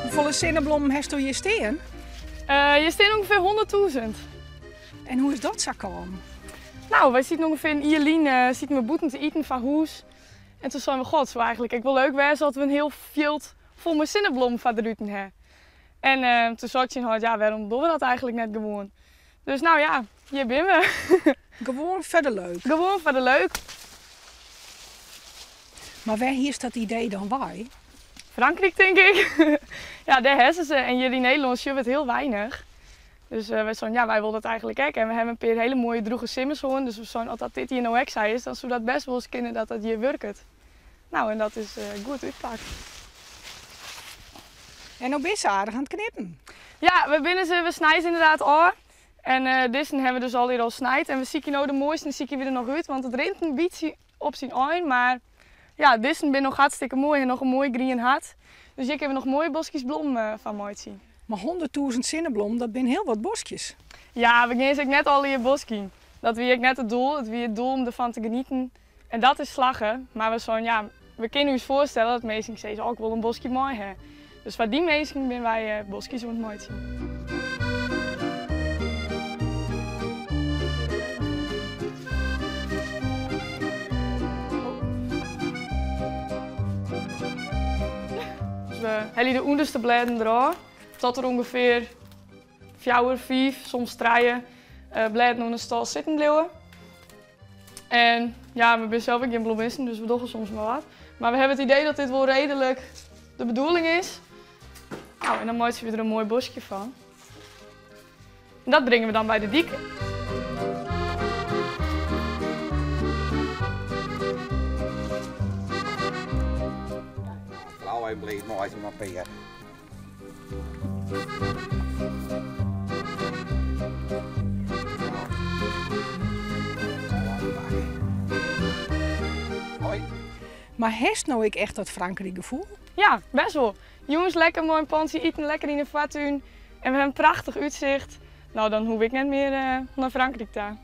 Hoefolle sinneblommen hasto hjir stean? Hjir stean ûngefear 100.000. En hoe is dat sa kaam? Nou, wy sieten ûngefear in jier lyn sieten we bûten te iten foar hûs. En toen seinen we, god, it soe eigentlik ek wol leuk wêze as we in hiel fjild fol mei sinneblommen foar de ruten ha. En toen sei ik tsjin har, ja, wêrom dogge we dat eigentlik net gewoan? Dus nou ja, hjir binne we. Gewoan foar de leuk? Gewoan foar de leuk. Mar wêr hiest dat idee dan wei? Frankryk tink ik. Ja, dêr ha se se en hjir yn Nederlân sjogge we it hiel weinich. Dus wy seinen, ja, wy wolle dat eigentlik ek. En we hawwe in pear hiele moaie drûge simmers hân, dus we seinen, as dat dit jier no ek sa is, dan soe dat bêst wolris kinne dat dat hjir wurket. Nou, en dat is goed útpakt. En no bist aardich oan it knippen. Ja, we binne se, we snije se ynderdaad ôf. En dizzen hawwe we dus allegear al snijd. En we sykje no de moaisten sykje we der noch út, want it rint in bytsje op syn ein. Mar ja, dizzen binne noch hartstikke moai en noch in moai grien hart. Dus hjir kinne we noch moaie boskjes blommen fan meitsje. Mar 100.000 sinneblommen, dat binne hiel wat boskjes. Ja, we gean se ek net allegear boskjen. Dat wie ek net it doel. It wie it doel om derfan te genieten. En dat is slagge, mar we seinen ja, we kinne ús foarstelle dat minsken sizze, oh ik wol in boskje mei ha. Dus foar dy minsken binne wy boskjes oan it meitsjen. Dus we helje de ûnderste blêden derôf, tot der ûngefear fjouwer, fiif, soms trije blêden oan de stâl sitten bliuwe. En ja, we binne sels ek gjin blommisten, dus we dogge soms mar wat. Mar we hawwe it idee dat dit wol reedlik de bedoeling is. Nou, en dan meitsje we der in moai boskje fan. En dat bringe we dan by de dyk. Frou even bliid mei syn pear. Mar hast no ek echt dat Frankryk gefoel? Ja, best wol. Jûns lekker mei in pantsje iten, lekker yn de foartún en we hawwe in prachtich útsicht. No, dan hoech ik net mear nei Frankryk ta.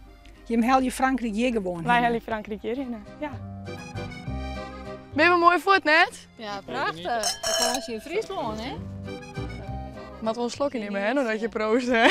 Jim helje Frankryk hjir gewoan hinne? Wy helje Frankryk hjir hinne, ja. Binne we moai fuort, net? Ja, prachtich. Fakânsje yn Fryslân, hè? Moat wol in slokje nimme, hè, nodat je proost hè.